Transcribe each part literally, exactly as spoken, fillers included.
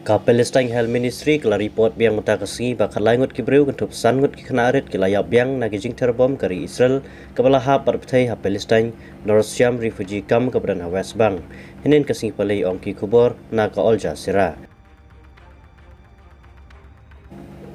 Ka Palestine Health Ministry ka la report biang mynta ka sngi ba khatlai ngut ki briew kynthup san ngut ki khynnah rit ki la ïap biang na ki jingther bom ka ri Israel kaba la hap bad pyrthei ha Palestine, na Roshiam refugee camp kaba don ha West Bank. Hynnin ka sngi Palei, ong ki khubor na ka Al Jazeera.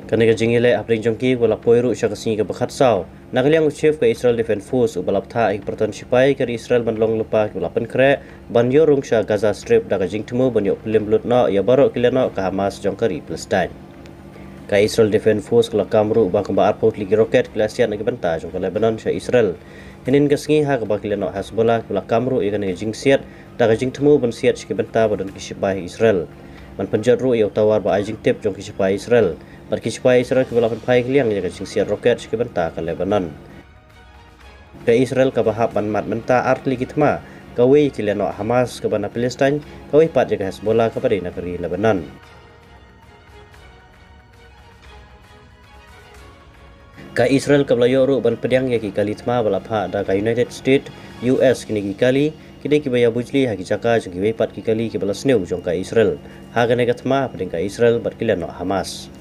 Kane ka jingïaleh hapdeng jong ki ka la poi ruh sha ka sngi kaba khatsaw. Na ka liang u chief ka Israel Defense Force uba la bthah ïa ki pyrton shipai ka ri Israel ban long lypa kiba la pynkhreh ban ïoh rung sha Gaza Strip da ka jingthmu ban ïoh pynlem lut noh ïa baroh ki lehnoh ka Hamas jong ka ri Palestine. Ka Israel Defense Force ka la kam ruh ba kumba arphew tylli ki rocket ki la siat na ki bynta jong ka Lebanon sha Israel. Hynnin ka sngi ha kaba ki lehnoh Hezbollah ki la kam ruh ïa kane ka jingsiat da ka jingthmu ban siat sha ki bynta ba don ki shipai Israel. Ban pynjot ruh ïa u tawar ba ai jingtip jong ki shipai Israel bad ki shipai Israel kiba la pynphai ki liang ïa ka jingsiat rocket sha ki bynta ka Lebanon. Ka Israel kaba hap ban mad mynta ar tylli ki thma, kawei ki lehnoh Hamas kaba na Palestine, kawei pat ïa ka Hezbollah kaba dei na ka ri Lebanon. Ka Israel kaba la ïoh ruh ban pdiang ïa ki kali thma ba la phah da ka United States, U S kine ki kali, ki dei kiba ïa bujli ha ki jaka jong kiwei pat ki kali kiba la sniew jong ka Israel. Ha kane ka thma hapdeng ka Israel bad ki lehnoh Hamas.